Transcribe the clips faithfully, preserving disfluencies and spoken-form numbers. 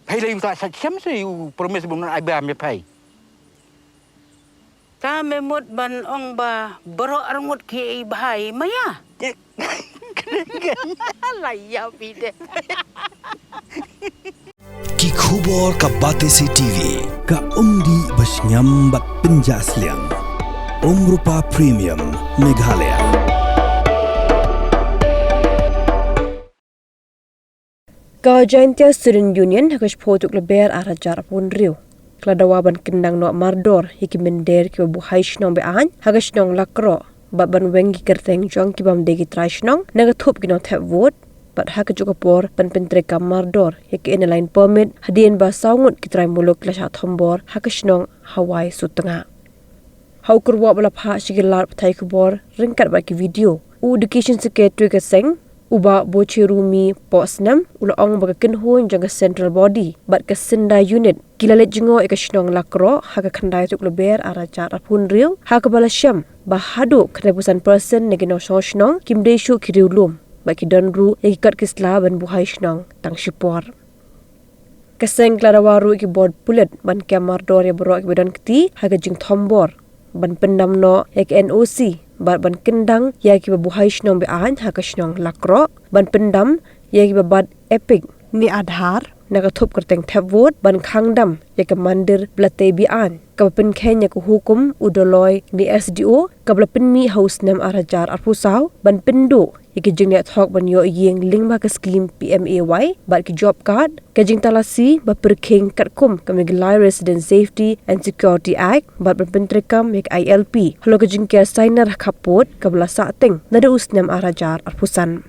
Phai lei u ta sa chem se u promise bun ai ba me phai. Ta me mut ban ong ba baroh arngut ki ei bhai maya. La ya bide. Ki khubor ka Batesi T V, ka umdih ba shngiam bad pynjah sliang. Umrupa Premium Meghalaya. Ka Jaintia Student Union ha ka shiphew tarik Lber ar hajar arphew hynriew ka la dawa ban kyndang noh mardor ïa ki mynder kiba buhai shnong be-aiñ ha ka shnong Lakroh bad ban weng ki kyrteng jong ki bym dei ki trai shnong na ka thup ki nongthep vote bad ha kajuh ka por ban pyntreikam mardor ïa ki Inner Line Permit hadien ba saw ngut ki trai muluk ki la shah thombor ha ka shnong Hawai Sutnga. Ha u kyrwoh ba la phah sha ki lad pathai khubor ryngkat bad ki video, u Education Secretary ka seng, u Bah Bocherumi Pohsnem, u la ong ba ka kynhun jong ka Central Body bad ka Synda Unit ki la leit jngoh ïa ka shnong Lakroh ha ka khyndai tarik Lber ar hajar arphew hynriew, ha kaba la shem ba haduh khyndaiphew san percent na ki nongshong shnong kim dei shuh ki riewlum bad ki don ruh ïa ki kot ki sla ban buhai shnong tang shipor. Ka seng ka la dawa ruh ïa ki bor pulit ban kem mardor ïa baroh kiba don kti ha ka jingthombor, ban pyndam noh ïa ka N O C bad ban kyndang ïa kiba buhai shnong be-aiñ ha ka shnong Lakroh, ban pyndam ïa kiba bat EPIC ne Aadhaar na ka thup kyrteng thep vote, ban khang dam ïa ka mandir ba la tei be-aiñ kaba pynkheiñ ïa ka hukum u Doloi ne S D O kaba la pynmih ha u snem ar hajar arphew saw, ban pynduh ïa ki jingleh thok ban ïoh ïing lyngba ka skim P M A Y bad ki job card, ka jingtalasi ba pyrkhing katkum ka Meghalaya Resident Safety and Security Act bad ban pyntreikam ïa ka I L P halor ka jingker sainer ha khappud kaba la sahteng naduh u snem ar hajar arphew san.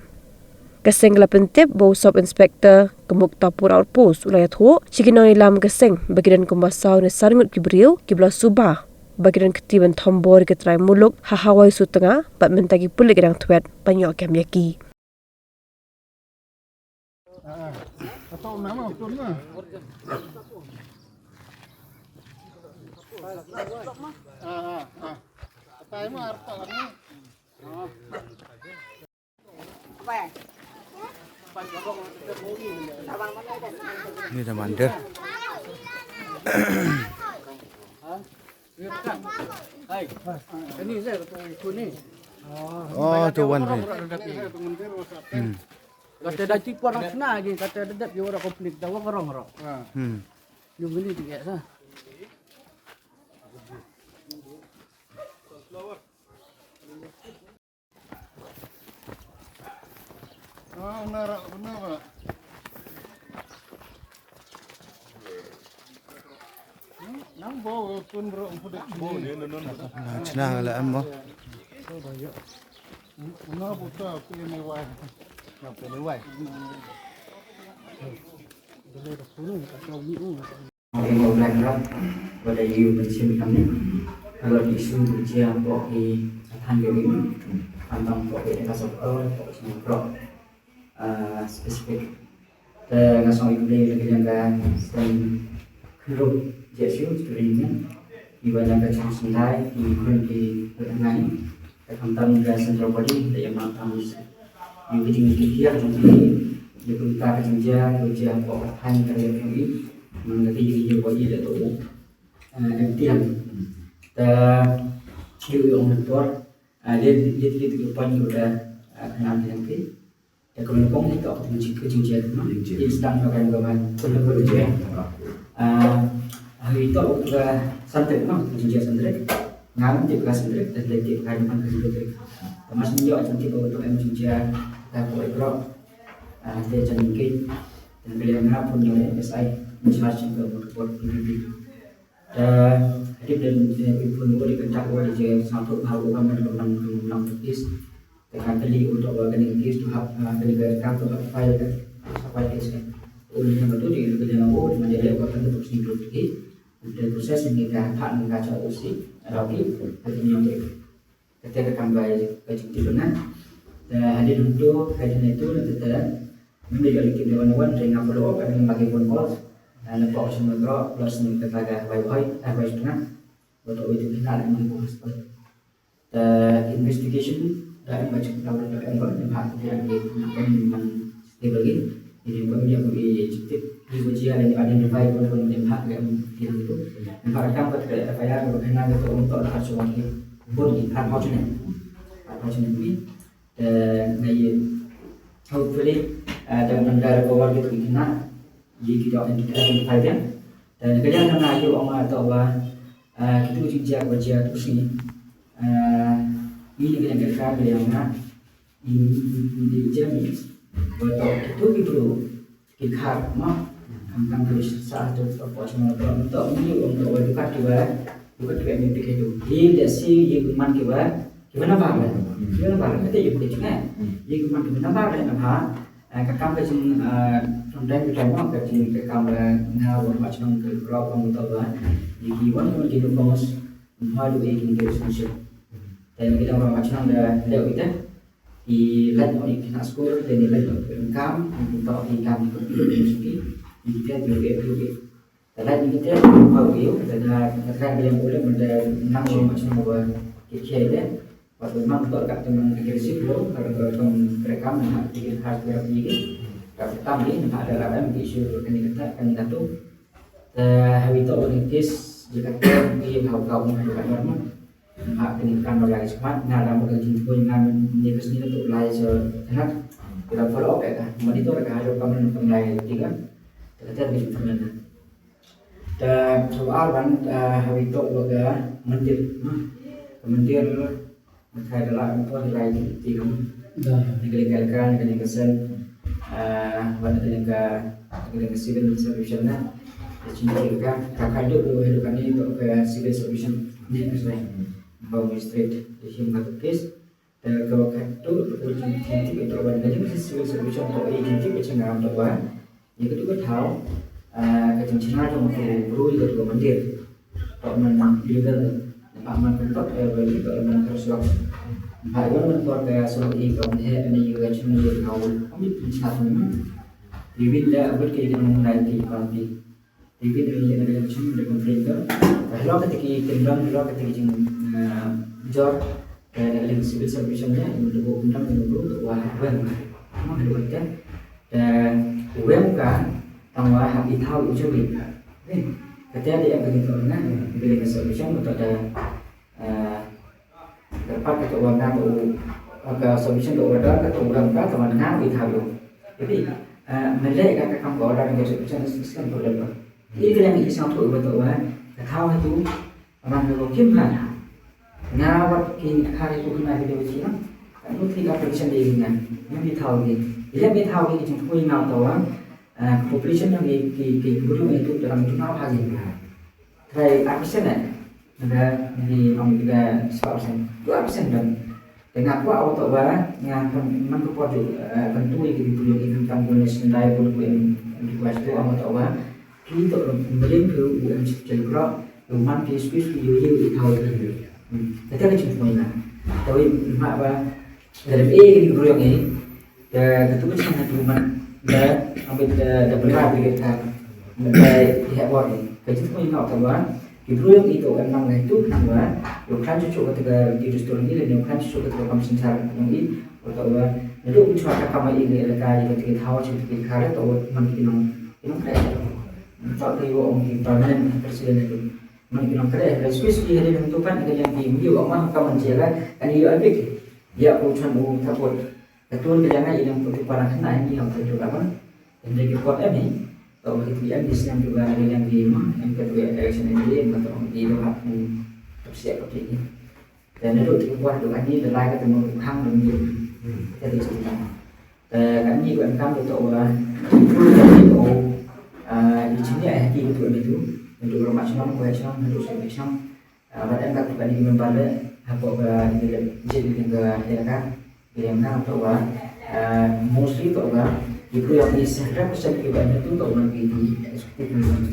Ka seng ka la pyntip ba u Sub Inspector ka Muktapur Outpost u la ïathuh sha ki nongïalam ka seng ba ki don kumba saw ne san ngut ki briew kiba la suba ba ki don kti ban thombor ïa ki trai muluk ha Hawai Sutnga bad mynta ki pulit ki dang thwet ban ïoh kem ïa ki. Ni da mandir. Oh, tu wan ni. Hmm. Kata dah tipu orang sana aja, kata dah dap orang konflik, dah orang orang. Hmm. Yung ini dia sa. Ah, una rak, una ba. Hmm? Nang bo, kun bro, empuk dek. Bo, ni, ni, ni, ni. Na, chna la em bo. Una bo ta, P M A Y. Na, P M A Y. Dole da punu, ka tau mi u. Ïa u Blai Mrad, ba da ïoh ban shim kam ne. Halor ki issue ki jia hapoh ki than jong ngi. Khamtam hapoh ki infrastructure, hapoh ki shnong baroh, ah, specific. Te nga sngew ïa U Blei na ka liang ka seng khynrut J S U Student Union. Kiba na ka jong Sendai, ki khun ki ngai. Te khamtam ka Central Body, te ïa ma tam ïa ka jingkyrkieh jong ki, ïa ka bynta ka jingjia, ka jia hapoh ka thaiñ ka ri jong ngi. Nang ka jingkyrkieh jong ngi ïa ka tu. Eh, em tiang. Te ïa u ong na por, eh, ïa, ïa, ïa, ïa ka pon ïa ka, eh, khnang ïa ki. Te ka nyngkong hi ka, ka jing, ka jingjia, no? Jingjia. Ïa sdang ka kan ka ban. Ka jingjia. Ah, ha ito ka san tarik, no? Ka jingjia san tarik. Ngam tip ka san tarik, te lei tip ka hynpan ka san tarik. Te mas ngi ïoh jingtip ba ka em jingjia, ka ko i bro. Ah, te jan ki. Te ka liang nga pun ïoh S I in charge ka, ka, ka, P B B. Te hadien, eh, i pun u dei kyntak u dei je sangtuh bha u ban ban ban ban ban ban case. Te ka kali u tok wa kani case to hap, eh, kani ka kam to hap file ka, hap file case ka. U ni nama tu dei kani nama u dei mana dei wa kan tu sini tu ki. Te proses ni ka hap ni ka cha u si. Ada ki, ka ni yang dei. Kata ka kam bai ka jingtip bynta. Te hadien hangto, hadien itu, na te te. Mynta ïa liki dei wan wan, te nga follow up, hadien lagi phone call. Na, na pok sien na drop, plus ni kata ka bai bai, eh, bai sutnga. Betul itu kena ni ko hospital. Te investigation, da em ba jingtip, da em ba, da em ba, da em ba, da em ba stable lagi. Ini ba ni aku i jingtip. Ki ba jia lane identify ko ko ne ha ke em ti tu. Nampak rekam kat ke F I R ko kena ke tu untuk tak suah ki. Bun ki tak kau sini. Tak kau sini ni. Eh, ngai hopefully, eh, dan benda recover gitu kena. Ye ki dok identify dia. Dan kalian kena ayo ama atau wa, eh, kitu jingjia ko jia tu sini. Eh, ini kalian kena kalian nak. Ini, ini, ini jami. Betul itu gitu. Ki khar ma. Kam kam ki sa tu ko sma to to ni ong to wa dukat ki wa. Dukat ki wa ni te ki tu. Hi le si ye man ki wa. Ki wa na ba. Ki wa na ba. Kata ye ki tu ne. Ye man ki wa na ba na ba. Eh, ka kam ka jing, eh, from time to time ma ka jing ka kam, eh, nga wa ma chnong ka kro ko to wa. Ye ki wan ko ki tu ko mos. Ma du ye ki relationship. Te ni ki dang wa ma chnong da le wi te. I lait noh i khynnah skul, te i lait noh i kam, i to i kam i kut i kut i suki, i kit i kit i kit. Te lait i kit i kut i kut, te da ka ka ka yang ulah menda nang lo macam apa kit kit i te. Wat memang to ka tu nang kit kit sik lo, ka ka ka rekam na kit kit khas berap i kit. Ka tam i na ada rakan di isu kan i kata kan i kata. Te hawi to ni kis di kata i hau kau ngai ka normal. Nga kini kan ba lai smat nga da mo ka jingpoi nga ni ka sni tu lai so tengah. Kita follow up ya ka monitor ka hajar ka men pun lai tiga. Kita terus pun. Da soal ban hawi to wa ka mandir. Mandir. Makai da la ko da lai tiga. Ni ka lingka lingka ni ka lingka sen. Ban ka lingka ka lingka civil service na. Ka civil ka ka ka duk duk ka ni to ka civil service ni ka sen. Ba mi straight di him ka case. Te ka wa ka tu tu ka jin jin ti ka tu ban ka jin civil service to i jin ti ka chang am to ban. Ni ka tu ka thau ka jin chang to ka bru ka tu ka mandir. To man illegal. Ba man ka to ka ba to man ka suak. Ba yo man ko ka suak i ka man he ni ka chang ni ka wa. Ami pun sa tu man. Iwin da abut ka i ka man dai ti ka ti. Iwin da ni da ka chang da ka mandir. Hello ka ti ki kendang hello ka ti ki jing jor. Ka da ka civil service ne, in tu ko undang in tu ko wa wen. Ma ka dua te. Te wen ka tang wa ha i thau u juri. Ka te da ka ni to na, ka da ka service to da. Ka pat ka to wa na ko ka service to wa da ka to wa ka to wa na i thau. Jadi, mele ka ka kam ko da ka service system to da. Ini ka yang i sang tu wa to wa. Ka thau tu Amang ka kim ha. Nga wat ki khari ku kena ki dewa Cina. Ka nu tri ka application de nga. Nga mi thau ki. Ila mi thau ki jing pui nga to wa. Population na ki ki ki guru itu dalam tu na ha ki. Try application eh. Ada di am juga seratus persen. Dua persen dan. Dengan aku awak to wa nga kan man ko poju kan tu ki guru ki kan kan guna sendai pun ku en request tu awak to wa. Ki to mending ke U M C J Group. Uman ki squeeze ki yu yu i thau ki. Kata ka jingpoi na. Tawi ma ba dalam e ki bruyong i. Da katu ka chang tu man da ambil da da bela bi ka. Da i ha bor ni. Ka jingpoi na ta ba. Ki bruyong i to kan nang ngai tu nang ba. Yo kan chuchu kata ka di restaurant ni le yo kan chuchu kata ka kam sinsar nang i. Ko ta ba. Ndu ku chwa ka kama i le ka i ka ti thau chi ki khare to man ki nong. Ki nong kre. To ki wo ong ki permanent president tu. Mani ki nongkreh, da sui sui hadi nang tupan ka yang ki mui wa ma ka man jela, ani yo abik. Ya ku chan u thapot. Ka tun ka yang ai nang tu tupan ka na ni yang tu ka ban. Ende ki pot ani. To ki tu yang di siang tu ka yang ki ma, yang ka tu election ni ma to di lo hak ni. Tap siap ka ni. Dan itu tu pot tu ani da lai ka tu ma khang ni. Jadi cerita. Kani ba em kam to wa i chini ai hati ko tu ni tu. Ndu ro ma chnom ko chnom ndu se chnom. Ba em ka tu kani member le ha ko ba ni le je ni ka ya ka. Yang na to wa mostly to wa i ku yang ni se represent ki ba ni tu to wa ki executive member.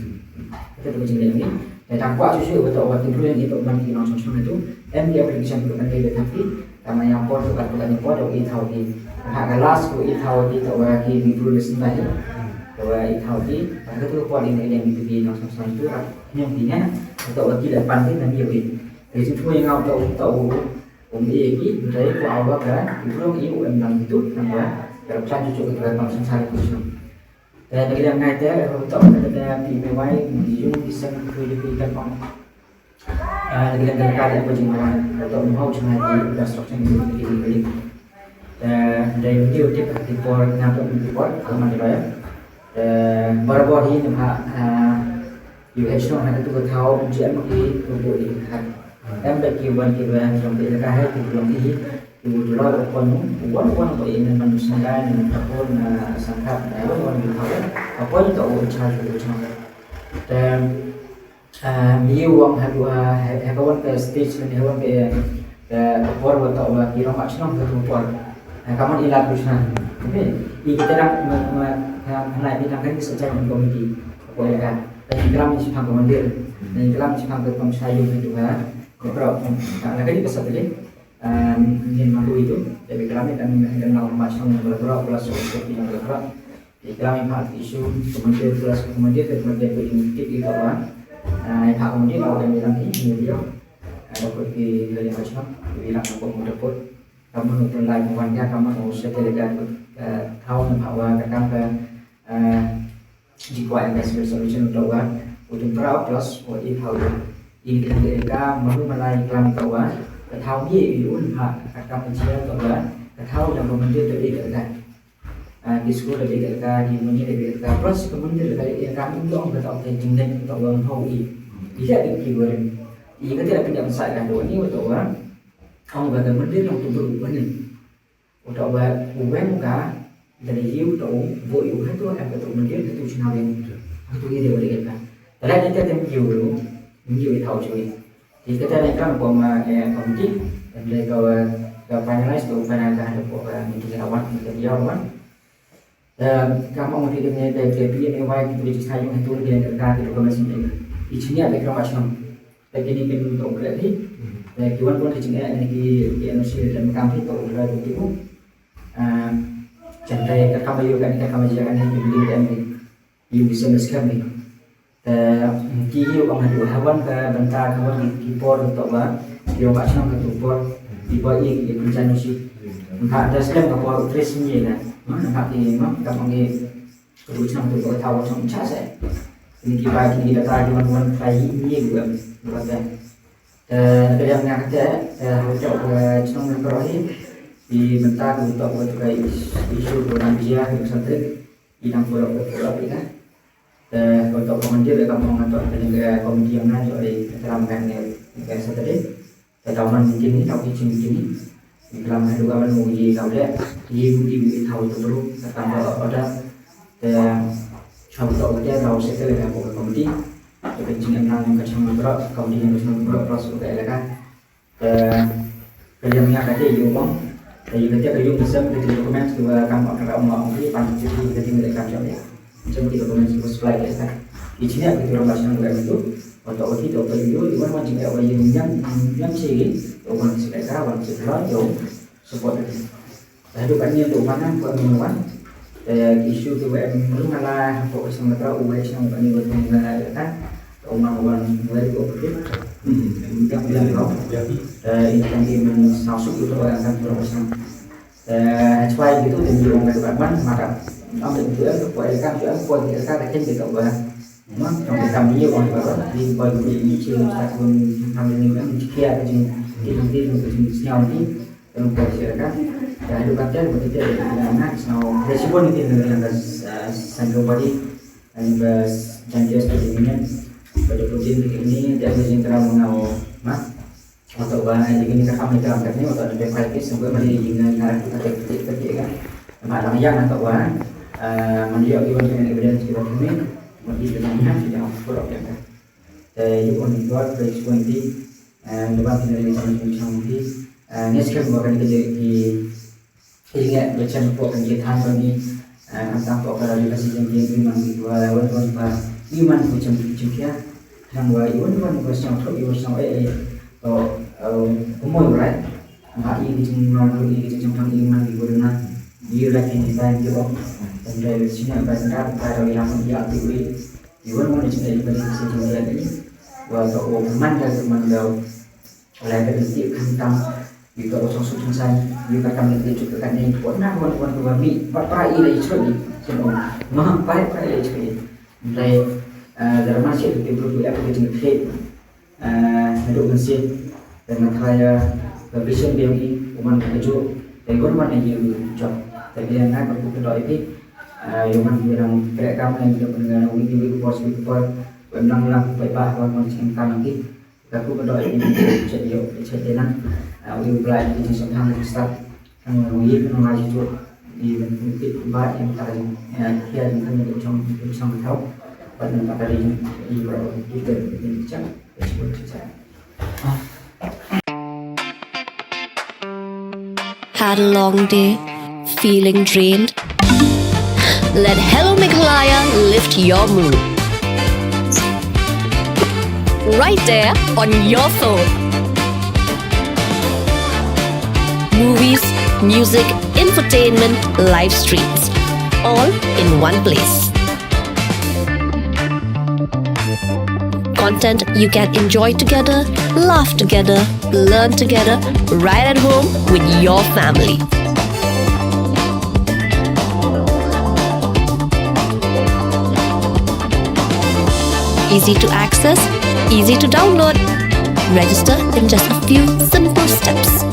Kata tu chini ni. Te tang kwah shuh shuh ba to wa ki briew ngi to ban ki nongshong shong itu. Em ki application tu kan dei le tapi tang yang por tu kan tu kan por dei i thaw ki. Ha ka last ko i thaw ki to wa ki briew le sendai. To wa i thaw ki. Ba ka tu por ni ne yang ki nongshong shong itu rap nyong ki ne. To wa ki le pan ki nam ye wi. Ki tu yang au to to um ye ki dei ko au wa ka ki briew i u em nang itu nang wa. Ka plan tu tu ka nongshong shong itu. Te da ka liang ngai te, haba tok kata ka P M A Y, yung ki sem ki khui ki kan ong. Ah, da ka liang ka ka da ka jingwan, haba tok ong hau jingwan ki infrastructure ki ki ki. Te da yung ki tip ki por, na tok ki por, ka man ki ba ya. Te barabor hi na ha, ah, ïa u heh shnong ha katu ka thaw, jia ma ki rubuh ïa ka. Em ba ki wan ki wan jong ki ka heh ki long ki hi. Ki u jula u pon u wan wan ba ïa na man Shanghai na Singapore na Sangkap na wan wan ki thaw. Ka pon ka u in charge u shnong. Te, ah, mi u wan ha tu, ah, ha, ha ka wan ka stage ne ha wan ka, ka, ka por wa ta wa ki rong mak shnong ka tu por. Ha ka man ila tu shnong. Okay. I kita dak ma, ma, ha, ha na i dak kan ki sa jai committee. Ka pon ka. Ka i klam ni shipang ka mandir. Ka i klam shipang ka pon shai yung tu ha. Ka pro. Ha, na ka di ka sa tadi. Ngin mangdu itu, tapi klam ni kan kan nau ma song yang bergerak plus untuk yang bergerak. Jadi klam ni hak isu kementerian plus kementerian dan kementerian tu yang tik itu kan. Hak kementerian kau dan bilang ni ni dia. Ada pun di dalam macam bilang aku mau dapat. Kamu nonton live wan ya, kamu nonton saya telegram. Tahu nampak wa kadang ke Ji kwah ïa ka special solution uta u ba u jumpa plus u i thaw ïa. I ka dang ka manu malai klam uta u ba ka thaw ngi i un ha ka kam ka jia uta u ba ka thaw da ka mandir da i ka ka. Ah, ki skul da i ka ka, ki muni da i ka ka, plus ka mandir da i ka ka, i ong ka thaw ka jingdeng uta u ba thaw i. I ka ki ki weren. I ka tira ka nyam sa ka do ni uta u ba ong ba ka mandir nang tu bru banin. Uta u ba u weng ka da ïa uta u bo ïa u hatu em ka tu mandir hatu china weng. Hatu ïa de wari ka. Tala kita tem ïa u ru ïa u thaw chui. Kita tem ka ko ma eh committee em le ka ka finalize tu final ka hatu ko ka meeting ka wan ka ïa wan. Em ka ma meeting ka ne ka ka pi ne wai ki tu ji sai yung hatu le ka ka tu ka mesin. I chini ya ka ma chang. Te kini kin to kre hi. Te ki wan wan ki jingeh ne ki ki N O C te kam hi to kre ki tu. Ah, jang te ka kam yu kan ka kam ji kan hi ki bili kan hi. Yu ki sem sem ni. Te ki yu ong hadu ha wan ka bynta ka wan ki por to ba. Yu ba chang ka tu por. Ki ba i ki kun jan si. Ka da sem ka por tres ni na. Ma ka ki ma ka ong ni. Ka tu chang tu ka thaw chang cha se. Ni ki ba ki da ta ki wan wan trai ni yu em. Yu ba te. Eh, ka liang nga kata, eh, ha ka jok, eh, chnong Nongkroh hi, i mynta ka utok ka tu ka is-, issue ka nang jia, ka santrik, i nang pulok ka pulok i ka. Eh, ka utok ka mandir ka mong ka utok ka jong ka komiti yang na jok i ka lam ka ne, ka Saturday. Ka tau man meeting ni, tau kitchen meeting ni. Ngi klam haduh kaban u ïa ka u leh, ïa u ïa u ïa thaw tu bru, ka tam ba order. Te thaw tu order, thaw settle ka ko ka committee. Te ka jingim nang ka chang bro, committee ka chang bro, plus ka elaka. Te ka liang ïa ka te ïa u bang. Te ïa ka te ka ïa u ka sem ka te documents tu ka kam ka ong ong ki pan tu ka te ka kam jam ïa. Jong ki documents ki supply ka. Ki chini ki tu rong ba chini ka tu. Wa to ki to ka yu yu wan wan chini wa yu nyam nyam chi ki. To wan chi ka wan chi ka yo support ki. Lalu kan ni tu mana ko ni wan. Eh, issue tu em mala ko sang ka u wai sang kan ni wa tu na ka. To man wan wa ko ke. Hmm, yang yang ko. Eh, ini kan di men sasu tu orang kan tu orang sang. Eh, hachwai gitu dan di orang dekat ban maka ambil itu eh ko eh kan tu eh ko eh kan kan gitu ba. Memang sampai kami orang dekat di bagi di Indonesia satu kami ni kan dia kerja di di di senior ni dan ko eh kan. Dan itu kan dia betul dia nak senior. Dia sibuk ni dia dengan sanggup body dan bas janji seperti ini. Pada pun ini dia kerja terang menau mah. Wa to ba ïa kine ki kam ki kam kane wa to da pyrkhat ki sngewbha ba ïa kine ki kam ki kam ki kam. Namar dang ïa nga to ba, eh, man ïoh ki wan ki evidence ki ba kine, man ïa ki wan ki wan ki wan ki wan. Te ïa wan ki wan ki wan ki, eh, da ba kine ki wan ki wan ki, eh, ngi skhem ba kane ka jingeh ki Ki ngeh ba chen pok kan ki than kan ni, eh, kan tang pok ka university jong ki, man ki wa wan wan ba i man ku chen chen kia. Nang wa i wan wan ba sñiaw thok i wan sñiaw eh eh. To, eh, kumoi right. Ma i ki chen man i ki chen thang i man ki wa na. I la ki ni ba ki wa. Kan dai sñiaw ba na ba ra i la man i a ti wi. I wan wan chen i ba ki chen chen i. Wa to o man da man da. Lai ka dei ti kham tam, ïa ka u song suk song sai, ïa ka kam ïa ka juk ka kane, wan na wan wan ka wan mi, wat pra i la i chot i. Noh, pai, pai, eh, cakap. Mlai, eh, lada mar shet, kita perlu buat apa kita kena create. Eh, naduh mynsiem, dan nga tharai ïa ka vision ba ïong i, u man kajuh, dei u man ïa u jop. Te dei nga kyrpad ïa phi, eh, ïa u man ïa nang trei kam, ïa u pynlong ïa u, ïa u por, ïa u por, ïa u nang lang, bai ba, ba man sien kam nanti. Ka kyrpad ïa phi, chet ïa u, chet ïa nang, eh, u Blai, ïa u jingshemphang, ïa u start. Ngan ïa nang ai shuh i ban pyntik ba ïa ka jing, eh, khia jingkhang ïa ka chong, ïa ka chong ka thaw. Bad ngan pat ïa i ba ïa ka jingkhang ïa ka chong ka thaw. Had a long day? Feeling drained? Let Hello Meghalaya lift your mood. Right there on your phone. Movies, music, entertainment, live streams, all in one place. Content you can enjoy together, laugh together, learn together, right at home with your family. Easy to access, easy to download. Register in just a few simple steps.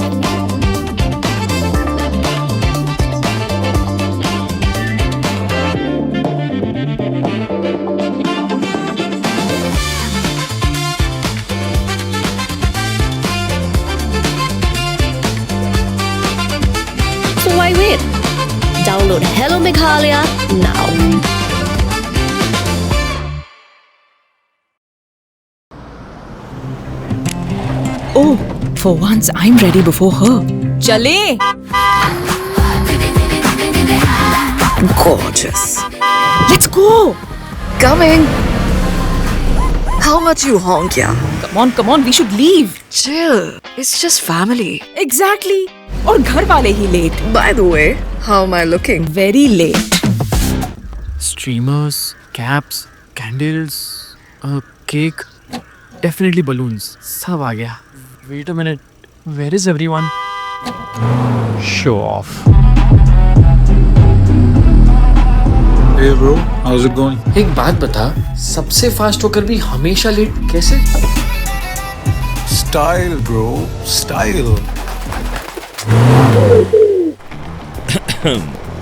So why wait? Download Hello Meghalaya now. Oh, for once I'm ready before her. Chale! Gorgeous. Let's go! Coming! How much you honk, yeah? Come on, come on, we should leave. Chill. It's just family. Exactly. और घर वाले ही late. By the way, how am I looking? Very late. Streamers, caps, candles, a cake, definitely balloons. सब आ गया. Wait a minute. Where is everyone? Show off. Hey bro, how's it going? एक बात बता, सबसे फास्ट होकर भी हमेशा लेट कैसे? Style bro, style.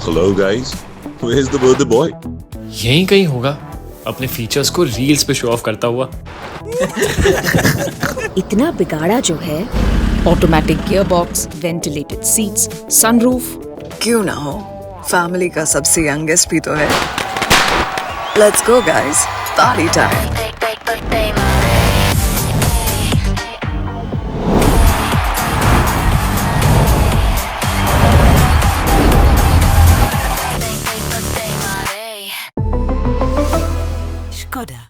Hello guys, where's the birthday boy? यहीं कहीं होगा, अपने फीचर्स को रील्स पे शो ऑफ करता हुआ. इतना बिगाड़ा जो है. Automatic gearbox, ventilated seats, sunroof. क्यों ना हो, फैमिली का सबसे यंगेस्ट भी तो है. Let's go guys, party time. Skoda.